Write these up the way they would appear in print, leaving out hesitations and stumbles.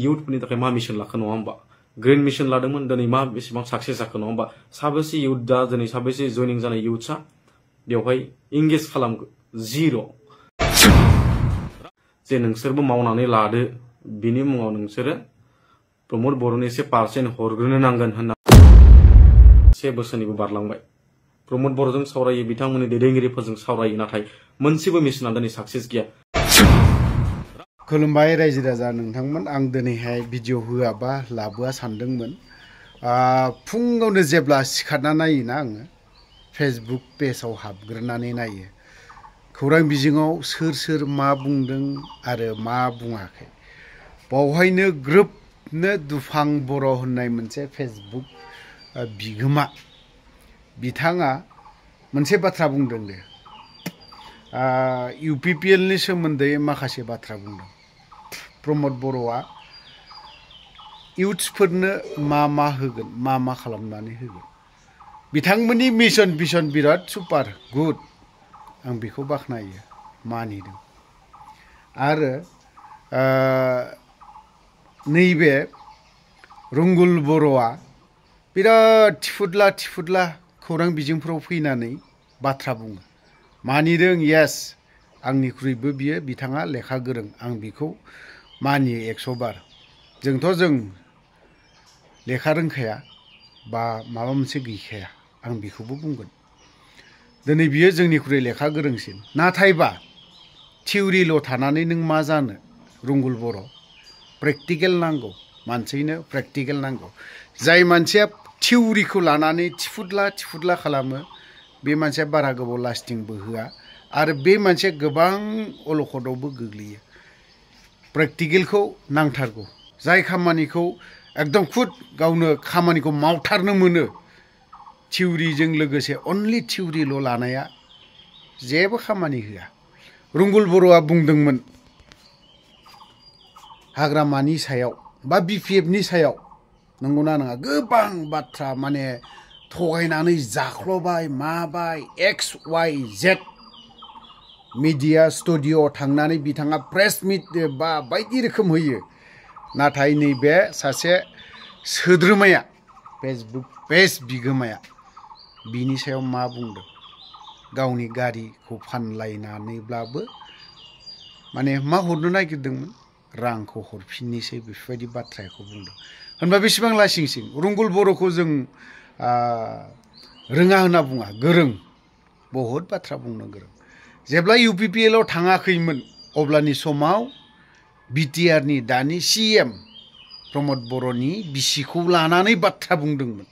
इयुथफोरनि थाखाय मा मिशन लाखो नङा होमबा ग्रीन मिशन लादोंमोन दिनै मा बेसेबां साक्सेस जाखो नङा होमबा साबेसे इयुथ दा दिनै साबेसे जयनिं जानाय इयुथ्सआ बेवहाय इंगेज खालामगो जिर' जे नोंसोरबो मावनानै लादो बिनि मुङाव नोंसोरो प्रमोद बर'नि 1% हरग्रोनो नांगोन होनना 1 बोसोरनिबो बारलांबाय प्रमोद बर'जों सावरायो बिथांमोननि दैदेनगिरिफोरजों सावरायो नाथाय मोनसेबो मिशना दिनै साक्सेस गैया खुलुमबाय रायजो राजा नोंथांमोन आं दिनैहाय भिडिअ होआबा लाबोआ सानदोंमोन फुङावनो जेब्ला सिखारना नायोना आङो फेसबुक पेजाव हाबग्रोनानै नायो खौरां बिजोङाव सोर मा बुंदों आरो मा बुङाखै बावहायनो ग्रोबनो दुफां बर' होननाय मोनसे फेसबुक बिगोमा बिथाङा मोनसे बाथ्रा बुंदों दे UPPL नि सोमोन्दै माखासे बाथ्रा बुंदों प्रमोद बर'आ इयुथ्सफोरनो मा होगोन मा खालामनानै होगोन बिथांमोननि मिशन भिजन बिराद सुपार गुड आं बेखौ बाख्नायो मानिदों आरो नैबे रुंगुल बर'आ बिराद थिफुदला खौरां बिजोंफ्राव फैनानै बाथ्रा बुङो मानिदों येस आंनिख्रुइबो बियो बिथाङा लेखा गोरों आं बिखौ मानियो 100 बार जों लेखा रोंखाया बा माबा मोनसे गैखाया आं बेखौबो बुंगोन दिनै बियो जोंनिख्रुइ लेखा गोरोंसिन नाथायबा थिउरिल' थानानै नों मा जानो रुंगुल बर' प्रेक्टिकेल नांगौ मानसिनो प्रेक्टिकेल नांगौ जाय मानसिया थिउरिखौ लानानै थिफुदला खालामो बे मानसिया बारा गोबाव लास्टिंबो होआ आरो बे मानसिया गोबां अलखदावबो गोग्लैयो प्रेक्टिकेलखौ नांथारगौ जाय खामानिखौ एकदम खुद गावनो खामानिखौ मावथारनो मोनो थिउरिजों लोगोसे अनलि थिउरिल' लानाया जेबो खामानि होआ रुंगुल बर'आ बुंदोंमोन हाग्रामानि सायाव बा BPF नि सायाव नंगौना नङा गोबां बाथ्रा माने थगायनानै जाख्ल'बाय माबाय XYZ मिडिया स्टुडिअ थांनानै बिथाङा प्रेस मिट बा बायदि रोखोम होयो नाथाय नैबे सासे सोद्रोमाया फेसबुक पेज बिगोमाया बिनि सायाव मा बुंदों गावनि गारिखौ फानलायनानैब्लाबो माने मा हरनो नागिरदोंमोन रांखौ हरफिननोसै बेफोरबायदि बाथ्राखौ बुंदों होनबा बेसेबां लासिंसिं रुंगुल बर'खौ जों रोङा होनना बुङा गोरों बहुद बाथ्रा बुंनो गोरों जेब्ला UPPL आव थाङाखैमोन अब्लानि समाव BTR नि दानि CM प्रमोद बर'नि बिसिखौ लानानै बाथ्रा बुंदोंमोन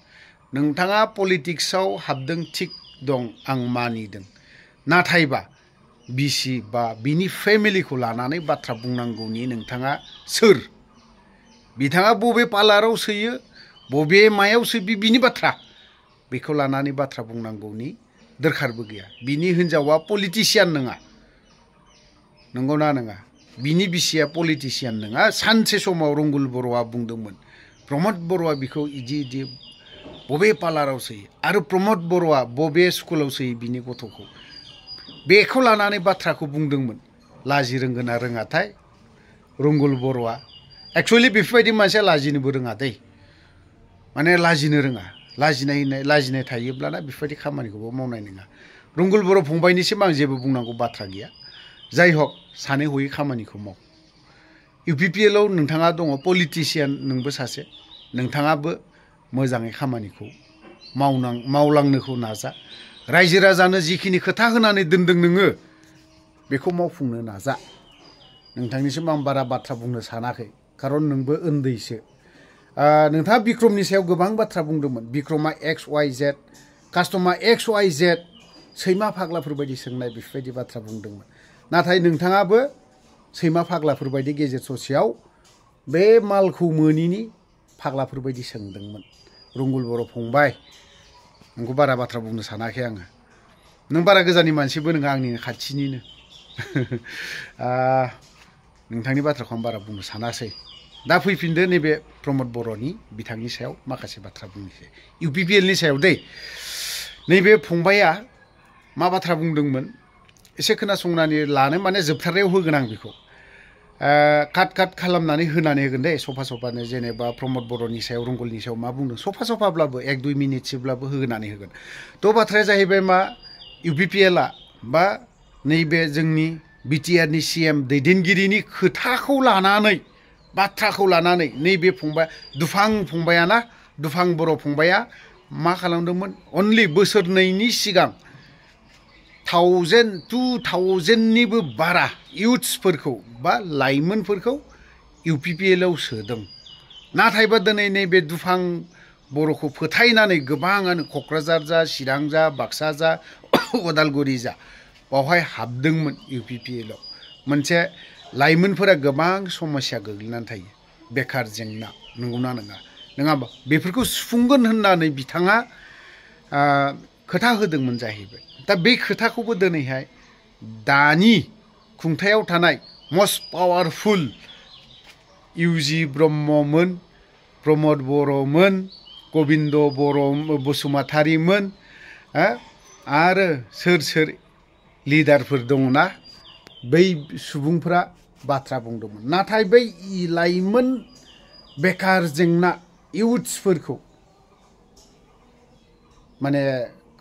नोंथाङा पलिटिक्सआव हाबदों थिग दं आं मानिदों नाथायबा बिसि बा बिनि फेमिलिखौ लानानै बाथ्रा बुंनांगौनि नोंथाङा सोर बिथाङा बबे पार्लाराव सोयो बबे मायाव सोयो बिनि बाथ्रा बेखौ लानानै बाथ्रा बुंनांगौनि दरखारबो गैया बिनि हिनजावा पलिटिशियान नङा नंगौना नङा बिनि बिसिया पलिटिशियान नङा सानसे समाव रुंगुल बर'आ बुंदोंमोन प्रमोद बर'आ बिखौ इदि बबे पार्लाराव सोयो आरो प्रमोद बर'आ बबे स्कुलाव सोयो बिनि गथ'खौ बेखौ लानानै बाथ्राखौ बुंदोंमोन लाजि रोंगोन ना रोङाथाय रुंगुल बर'आ एक्चुअलि बेफोरबायदि मानसिया लाजिनोबो रोङा दै माने लाजिनो रोङा लाजिनाय थायोब्लाना बेफोरबायदि खामानिखौबो मावनाय नङा रुंगुल बर' फंबायनिसिम आं जेबो बुंनांगौ बाथ्रा गैया जाय हक सानै हयै खामानिखौ माव UPPL आव नोंथाङा दङ पलिटिशियान नोंबो सासे नोंथाङाबो मोजाङै खामानिखौ मावलांनोखौ नाजा रायजो राजानो जिखिनि खोथा होनानै दोनदों नोङो बेखौ मावफुंनो नाजा नोंथांनिसिम आं बारा बाथ्रा बुंनो सानाखै खारन नोंबो उन्दैसो नोंथाङा बिक्रमनि सायाव गोबां बाथ्रा बुंदोंमोन बिक्रमा XYZ कास्टमा XYZ सैमा फाग्लाफोरबायदि सोंनाय बेफोरबायदि बाथ्रा बुंदोंमोन नाथाय नोंथाङाबो सैमा फाग्लाफोरबायदि गेजेर ससेयाव बे मालखौ मोनिनि फाग्लाफोरबायदि सोंदोंमोन रुंगुल बर' फंबाय नोंखौ बारा बाथ्रा बुंनो सानाखै आङो नों बारा गोजाननि मानसिबो नङा आंनि खाथिनिनो नोंथांनि बाथ्राखौ आं बारा बुंनो सानासै दा फैफिनदो नैबे प्रमोद बर'नि बिथांनि सायाव माखासे बाथ्रा बुंनोसै UPPL नि सायाव दै नैबे फंबाया मा बाथ्रा बुंदोंमोन एसे खोनासंनानै लानो माने जोबथारनायाव होगोन आं बेखौ काट खालामनानै होनानै होगोन दे सफा सफानो जेनेबा प्रमद बर'नि सायाव रंगलनि सायाव मा बुंदों सफा सफाब्लाबो 1-2 मिनिटसोब्लाबो होनानै होगोन थ' बाथ्राया जाहैबाय मा UPPLआ बा नैबे जोंनि बिटिआरनि CM दैदेनगिरिनि खोथाखौ लानानै बाथ्राखौ लानानै नैबे फंबाय दुफां बर' फंबाया मा खालामदोंमोन अनलि बोसोरनैनि सिगां 2000निबो बारा इउथ्सफोरखौ बा लाइमोनफोरखौ UPPLआव सोदों नाथायबा दिनै नैबे दुफां बर'खौ फोथायनानै गोबाङानो क'क्राझार जा चिरां जा बाक्सा जा उदालगुरि जा बावहाय हाबदोंमोन UPPLआव मोनसे लाइमोनफोरा गोबां समस्या गोग्लैनानै थायो बेकार जेंना नंगौना नङा नङाबा बेफोरखौ सुफुंगोन होननानै बिथाङा खोथा होदोंमोन जाहैबाय दा बे खोथाखौबो दिनैहाय दानि खुंथायाव थानाय मस्ट पावारफुल UG ब्रह्ममोन प्रमद बर'मोन गबिन्द बसुमतारीमोन आरो सोर लिडारफोर दंना बै सुबुंफ्रा बाथ्रा बुंदोंमोन नाथाय बै लाइमोन बेकार जेंना इउथ्सफोरखौ माने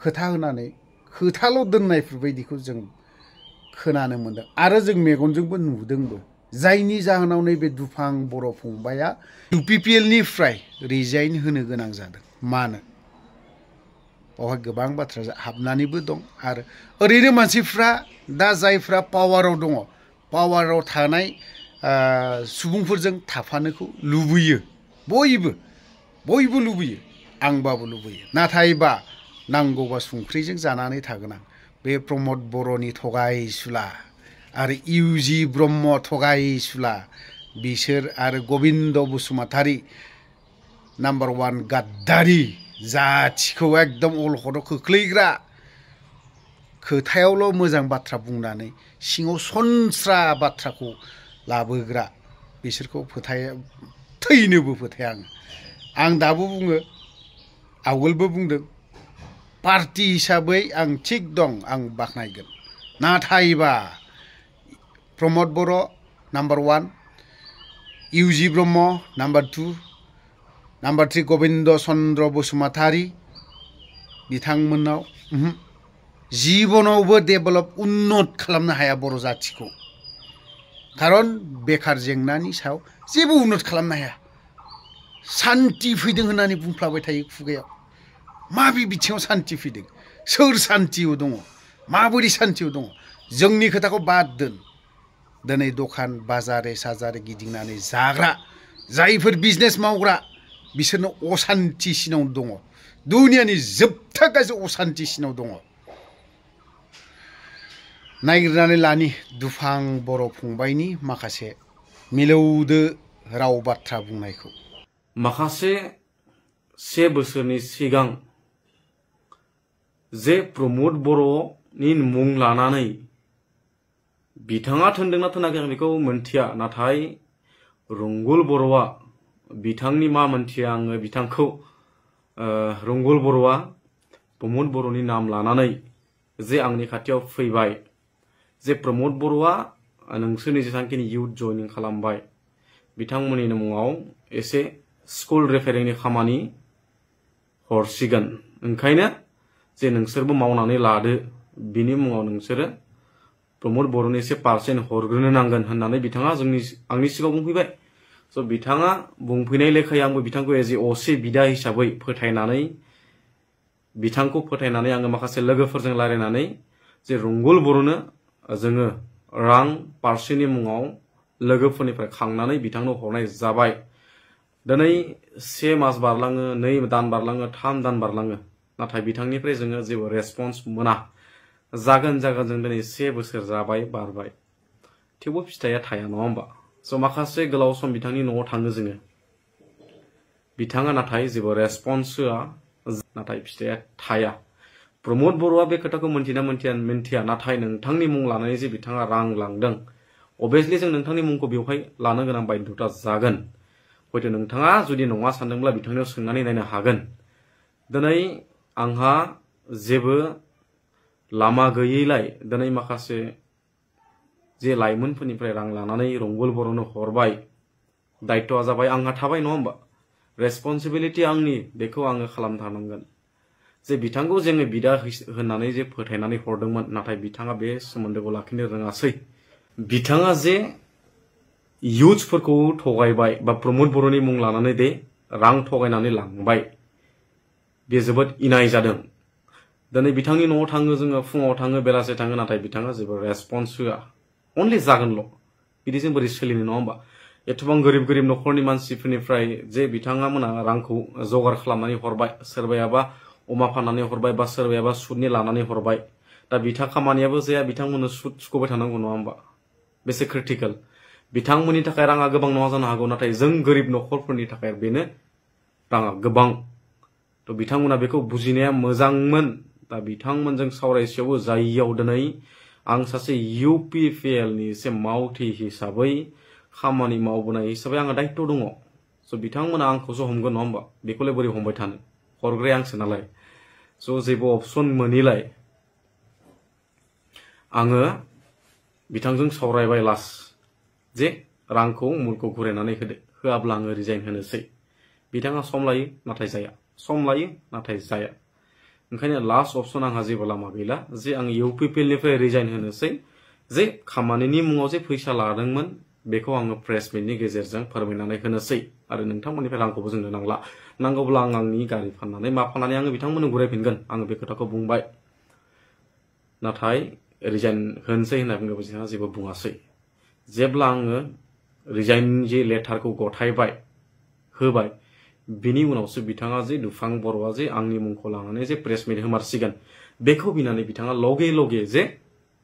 खोथा होनानै खोथाल' दोननायफोरबायदिखौ जों खोनानो मोनदों आरो जों मेगनजोंबो नुदोंबो जायनि जाहोनाव नैबे दुफां बर' फंबाया UPPLनिफ्राय रिजाइन होनो गोनां जादों मानो बावहाय गोबां बाथ्रा हाबनानैबो दं आरो ओरैनो मानसिफ्रा दा जायफ्रा पावाराव दङ पावाराव थानाय सुबुंफोरजों थाफानोखौ लुबैयो बयबो लुबैयो आंबाबो लुबैयो नाथायबा नांगौबा संख्रिजों जानानै थागोन आं बे प्रमद बर'नि थगायसुला आरो UG ब्रह्म थगायसुला बिसोर आरो गबिन्द बसुमतारी नाम्बार 1 गाद्दारि जाथिखौ एकदम अलखदाव खोख्लैग्रा खोथायावल' मोजां बाथ्रा बुंनानै सिङाव सनस्रा बाथ्राखौ लाबोग्रा बिसोरखौ थैनोबो फोथाया आं दाबो बुङो आवगोलबो बुंदों पार्टी हिसाबै आं थिग दं आं बाख्नायगोन नाथायबा Pramod Boro' number 1 UG Brahma number 2 number 3 Gobinda Chandra Basumatary बिथांमोनाव जिबनावबो डेभेलप उन्नत खालामनो हाया बर' जाथिखौ खारन बेकार जेंनानि सायाव जेबो उन्नत खालामनो हाया सान्ति फैदों होननानै बुंफ्लाबाय थायो खुगायाव माबे बिथिङाव सान्ति फैदों सोर सान्तियाव दङ माबोरै सान्तियाव दङ जोंनि खोथाखौ बाद दोन दिनै दखान बाजारे साजारे गिदिंनानै जाग्रा जायफोर बिजनेस मावग्रा बिसोरनो असान्तिसिनाव दङ दुनियानि जोबथा गाज्रि असान्तिसिनाव दङ नागिरनानै लानि दुफां बर' फंबायनि माखासे मिलौदो राव बाथ्रा बुंनायखौ माखासे 1 बोसोरनि सिगां जे प्रमद बर'नि मुं लानानै बिथाङा थोनदोंना थोनाखै आं बेखौ मोनथिया नाथाय रंगल बर'आ बिथांनि मा मोनथिया आङो बिथांखौ रंगल बर'आ प्रमद बर'नि नाम लानानै जे आंनि खाथियाव फैबाय जे प्रमद बर'आ नोंसोरनि जेसांखिनि इउथ जयनिं खालामबाय बिथांमोननि मुङाव एसे स्कुल रिपेयारिंनि खामानि हरसिगोन ओंखायनो जे नोंसोरबो मावनानै लादो बिनि मुङाव नोंसोरो प्रमद बर'नि एसे % हरग्रोनो नांगोन होननानै बिथाङा आंनि सिगाङाव बुंफैबाय स' बिथाङा बुंफैनाय लेखायै आंबो बिथांखौ एज ए असे बिदा हिसाबै बिथांखौ फोथायनानै आङो माखासे लोगोफोरजों रायलायनानै जे रंगल बर'नो जोङो रां पारसेन्टनि मुङाव लोगोफोरनिफ्राय खांनानै बिथांनो हरनाय जाबाय दिनै 1 मास बारलाङो 2 दान बारलाङो 3 दान बारलाङो नाथाय बिथांनिफ्राय जोङो जेबो रेसपन्स मोना जागोन जों दिनै 1 बोसोर जाबाय बारबाय थेवबो फिथाइया थाया नङा होमबा स' माखासे गोलाव सम बिथांनि न'आव थाङो जोङो बिथाङा नाथाय जेबो रेसपन्स होआ नाथाय फिथाइया थाया प्रमद बर'आ बे खोथाखौ मोनथिया नाथाय नोंथांनि मुं लानानै जे बिथाङा रां लांदों अबियसलि जों नोंथांनि मुंखौ बेवहाय लानो गोनां बाध्यता जागोन हयथ' नोंथाङा जुदि नङा सानदोंब्ला बिथांनियाव सोंनानै नायनो हागोन दिनै आंहा जेबो लामा गैयैलाय दिनै माखासे जे लाइमोनफोरनिफ्राय रां लानानै रंगुल बर'नो हरबाय दायित्वआ जाबाय आंहा थाबाय नङा होमबा रेसपन्सिबिलिटि आंनि बेखौ आङो खालामथारनांगोन जे बिथांखौ जोङो बिदा होननानै जे फोथायनानै हरदोंमोन नाथाय बिथाङा बे सोमोन्दोखौ लाखिनो रोङासै बिथाङा जे इयुथ्सफोरखौ थगायबाय बा प्रमोद बर'नि मुं लानानै दे रां थगायनानै लांबाय बे जोबोद इनाय जादों दिनै बिथांनि न'आव थाङो जोङो फुङाव थाङो बेलासे थाङो नाथाय बिथाङा जेबो रेसपन्स होआ अनलि जागोनल' बिदिजों बोरै सोलिनो नङा होमबा एथबां गोरिब गोरिब न'खरनि मानसिफोरनिफ्राय जे बिथाङामोना रांखौ जगार खालामनानै हरबाय सोरबायाबा अमा फाननानै हरबाय बा सोरबायाबा सुदनि लानानै हरबाय दा बिथा खामानियाबो जाया बिथांमोननो सुद सुख'बाय थानांगौ नङा होमबा बेसे क्रिटिकेल बिथांमोननि थाखाय राङा गोबां नङा जानो हागौ नाथाय जों गोरिब न'खरफोरनि थाखाय बेनो राङा गोबां थ' बिथांमोना बेखौ बुजिनाया मोजांमोन दा बिथांमोनजों सावरायसेयावबो जायियाव दिनै आं सासे UPPL नि एसे मावथि हिसाबै खामानि मावबोनाय हिसाबै आंहा दायित्व दङ स' बिथांमोना आंखौसो हमगोन नङा होमबा बेखौलाय बोरै हमबाय थानो हरग्राया आंसो नालाय स' जेबो अपसन मोनिलाय आङो बिथांजों सावरायबाय लास्ट जे रांखौ मुलखौ घुरायनानै होदो होआब्ला आङो रिजाइन होनोसै बिथाङा सम लायो नाथाय जाया सम लायो नाथाय जाया ओंखायनो लास्ट अपसन आंहा जेबो लामा गैला जे आं UPPL निफ्राय रिजाइन होनोसै जे खामानिनि मुङाव जे फैसा लादोंमोन बेखौ आङो प्रेस मिटनि गेजेरजों फोरमायनानै होनोसै आरो नोंथांमोननिफ्राय रांखौबो जोंनो नांला नांगौब्ला आं आंनि गारि फाननानै मा फाननानै आङो बिथांमोननो घुरायफिनगोन आङो बे खोथाखौ बुंबाय नाथाय रिजाइन होनोसै होनना बुङोब्ला बिथाङा जेबो बुङासै जेब्ला आङो रिजाइन जे लेटारखौ गथायबाय होबाय बिनि उनावसो बिथाङा जे दुफां बर'आ जे आंनि मुंखौ लानानै जे प्रेस मिट होमारसिगोन बेखौ बिनानै बिथाङा लगे लगे जे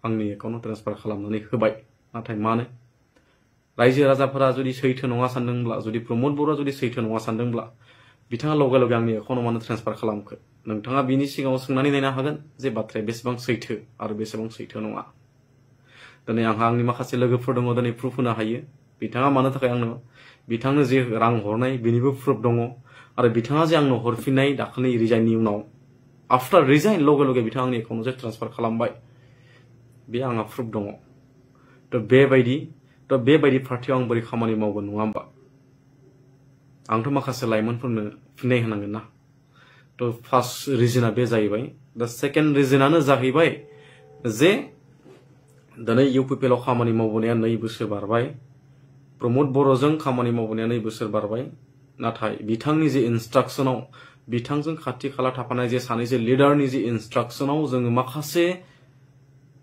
आंनि एकाउन्टाव ट्रेन्सफार खालामनानै होबाय नाथाय मानो रायजो राजाफोरा जुदि सैथो नङा सानदोंब्ला जुदि प्रमोद बर'आ जुदि सैथो नङा सानदोंब्ला बिथाङा लगे लगे आंनि एकाउन्टाव मानो ट्रेन्सफार खालामखो नोंथाङा बिनि सिगाङाव सोंनानै नायनो हागोन जे बाथ्राया बेसेबां सैथो आरो बेसेबां सैथो नङा दिनै आंहा आंनि माखासे लोगोफोर दङ दिनै प्रुफ होनो हायो बिथाङा मानो थाखाय आंनो बिथांनो जे रां हरनाय बिनिबो प्रुफ दङ आरो बिथाङा जे आंनो हरफिननाय दाखालि रिजाइननि उनाव आफ्टार रिजाइन लगे लगे बिथाङा आंनि एकाउन्टाव जे ट्रेन्सफार खालामबाय बे आंहा प्रुफ दङ थ' बेबायदि पार्टियाव आं बोरै खामानि मावगोन नङा होमबा आंथ' माखासे लाइमोनफोरनो फिननाय होनांगोन ना थ' फार्स्ट रिजोना बे जाहैबाय दा सेकेन्ड रिजोनानो जाहैबाय जे दिनै UPPL आव खामानि मावबोनाया 2 बोसोर बारबाय प्रमोद बर'जों खामानि मावबोनाया 2 बोसोर बारबाय नाथाय बिथांनि जे इन्सट्राक्शनाव बिथांजों खाथि खाला थाफानाय जे सानैसो लिडारनि जे इन्सट्राक्शनाव जोङो माखासे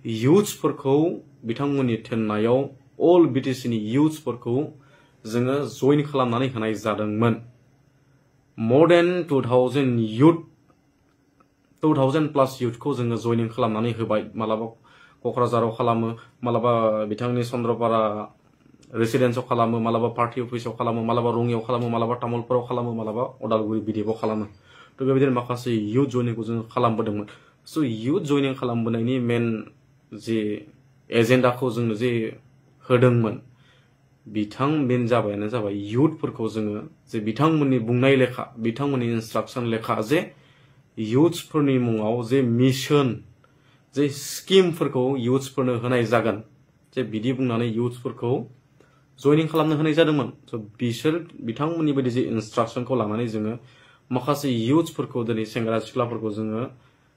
इयुथ्सफोरखौ बिथांमोननि थिननायाव अल BTC नि इयुथ्सफोरखौ जोङो जइन खालामनानै होनाय जादोंमोन more than 2000 प्लास इयुथखौ जोङो जइनिं खालामनानै होबाय मालाबा क'क्राझाराव खालामो मालाबा बिथांनि चन्द्रपारा रेसिडेन्सआव खालामो मालाबा पार्टी अफिसाव खालामो मालाबा रङियाव खालामो मालाबा तामुलपुराव खालामो मालाबा अदालगुरि बिदिआव खालामो थ' बेबायदिनो माखासे इयुथ जइनिंखौ जोङो खालामबोदोंमोन स' इयुथ जइनिं खालामबोनायनि मेन जे एजेन्डाखौ जोंनो जे होदोंमोन मेन जाबायानो जाबाय इयुथफोरखौ जोङो जे बिथांमोननि बुंनाय लेखा बिथांमोननि इन्सट्राक्शन लेखा जे इयुथ्सफोरनि मुङाव जे मिशन जे स्किमफोरखौ इयुथ्सफोरनो होनाय जागोन जे बिदि बुंनानै इयुथ्सफोरखौ जइनिं खालामनो होनाय जादोंमोन स' बिसोर बिथांमोननि बायदि जे इन्सट्राक्शनखौ लानानै जोङो माखासे इयुथ्सफोरखौ दिनै सेंग्रा सिख्लाफोरखौ जोङो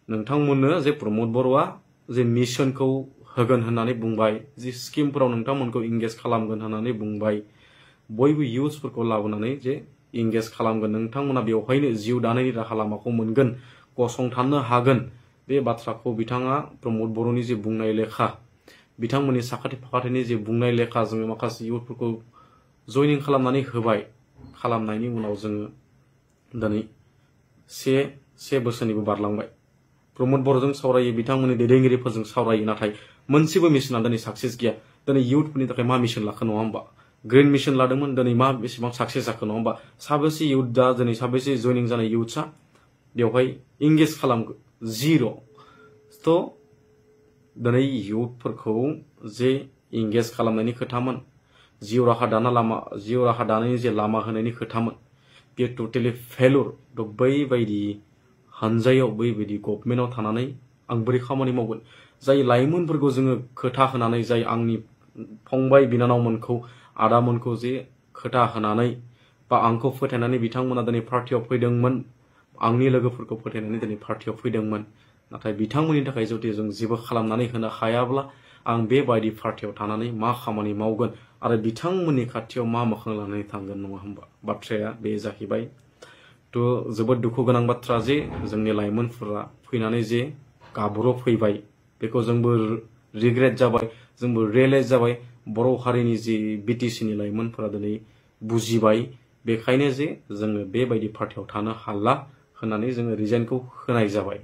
नोंथांमोननो जे प्रमोद बर'आ जे मिशनखौ होगोन होननानै बुंबाय जे स्किमफोराव नोंथांमोनखौ इंगेज खालामगोन होननानै बुंबाय बयबो इयुथ्सफोरखौ लाबोनानै जे इंगेज खालामगोन नोंथांमोना बेवहायनो जिउ दानायनि राहा लामाखौ मोनगोन गसंथानो हागोन बे बाथ्राखौ बिथाङा प्रमोद बर'नि जे बुंनाय लेखा बिथांमोननि साखाथि फाखाथिनि जे बुंनाय लेखा जोङो माखासे इयुथफोरखौ जइनिं खालामनानै होबाय खालामनायनि उनाव जोङो दिनै से बोसोरनिबो बारलांबाय प्रमोद बर'जों सावरायो बिथांमोननि दैदेनगिरिफोरजों सावरायो नाथाय मोनसेबो मिशना दिनै साक्सेस गैया दिनै इयुथफोरनि थाखाय मा मिशन लाखो नङा होमबा ग्रीन मिशन लादोंमोन दिनै मा बेसेबां साक्सेस जाखो नङा होमबा साबेसे इयुथ दा दिनै साबेसे जइनिं जानाय इयुथ्सआ बेवहाय इंगेज खालामगोन जिर' थ' दिनै इयुथफोरखौ जे इंगेज खालामनायनि खोथामोन जिउ राहा दानायनि जे लामा होनायनि खोथामोन बेयो टटेलि फेलुर थ' बैबायदि हानजायाव बैबायदि गभर्नमेन्टआव थानानै आं बोरै खामानि मावगोन जाय लाइमोनफोरखौ जोङो खोथा होनानै जाय आंनि फंबाय बिनानावमोनखौ आदामोनखौ जे खोथा होनानै बा आंखौ फोथायनानै बिथांमोना दिनै पार्टियाव फैदोंमोन आंनि लोगोफोरखौ फोथायनानै दिनै पार्टियाव फैदोंमोन नाथाय बिथांमोननि थाखाय जुदि जों जेबो खालामनानै होनो हायाब्ला आं बेबायदि पार्टियाव थानानै मा खामानि मावगोन आरो बिथांमोननि खाथियाव मा मोखां लानानै थांगोन नङा होमबा बाथ्राया बे जाहैबाय तो जोबोद दुखु गोनां बाथ्रा जे जोंनि लाइमोनफोरा फैनानै जे गाब्र' फैबाय बेखौ जोंबो रिग्रेट जाबाय जोंबो रियलाइज जाबाय बर' हारिनि जे बिटिसिनि लाइमोनफोरा दिनै बुजिबाय बेखायनो जे जोङो बेबायदि पार्टियाव थानो हाला होननानै जोङो रिजाइनखौ होनाय जाबाय